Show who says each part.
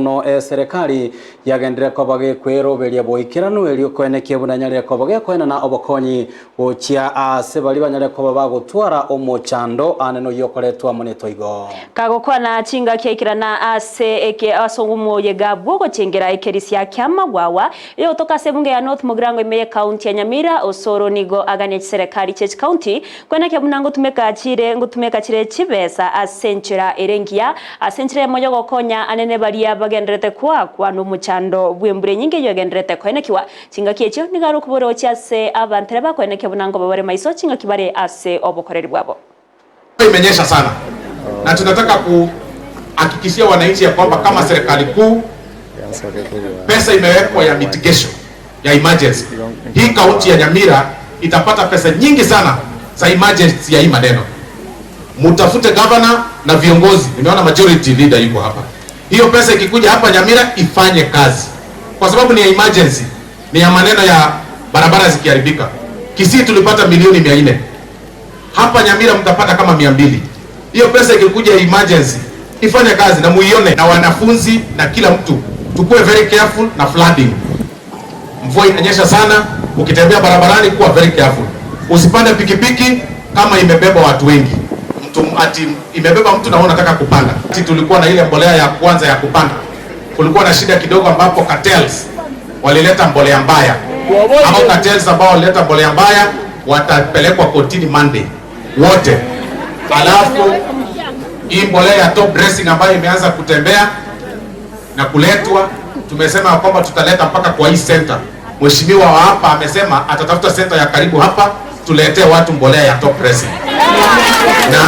Speaker 1: bono eserekari yagenderere koba gekweroberia boikeranu erio koenekia buna enyarire koba gekoenana obokonyi Gochia aase baria banyare koba bagotwara omochando aane noyio okoretwa amo netoigo.
Speaker 2: Kagokwana chingaki aikerana ase eke ase omoyega bw'ogochengera ekerisia ki'amagwawa eyotoka ase ebunge ya North Mugirango ime y'ekaunti ya Nyamira, Osoro nigo aganie chiserekari chie chikaunti koenekia buna ngotumeka chire ngotumeka chire chibesa ase enchera ere engiya ase enchera eyemo y'ogokonya anene baria bagendererete koakwa nomochando bw'embura enyinge eyio egendererete koenekiwa Chingaki echio nigo are okobora gochia ase abanto bakoenekia buna nkoba bare maiso chingaki bare ase obokoreri bwabo.
Speaker 3: Imenyesha sana na tunataka kuhakikishia wananchi ya kwamba kama serikali kuu pesa imewekwa ya mitigation ya emergency. Hii kaunti ya Nyamira itapata pesa nyingi sana za emergency ya hii maneno. Mutafute governor na viongozi, nimeona majority leader yuko hapa. Hiyo pesa ikikuja hapa Nyamira ifanye kazi, kwa sababu ni ya emergency, ni ya maneno ya barabara zikiharibika. Kisii tulipata milioni 400, hapa Nyamira mtapata kama 200. Hiyo pesa ikikuja ya emergency ifanye kazi na muione, na wanafunzi na kila mtu tukue very careful na flooding. Mvua inanyesha sana, ukitembea barabarani kuwa very careful. Usipande pikipiki kama imebeba watu wengi. Mtu ati imebeba mtu na wewe unataka kupanda. Ati tulikuwa na ile mbolea ya kwanza ya kupanda, kulikuwa na shida kidogo ambapo cartels walileta mbolea mbaya. Hao cartels ambao walileta mbolea mbaya watapelekwa kotini Monday wote. Alafu hii mbolea ya top dressing ambayo imeanza kutembea na kuletwa, tumesema kwamba tutaleta mpaka kwa hii center. Mheshimiwa wa hapa amesema atatafuta center ya karibu hapa tuletee watu mbolea ya top dressing na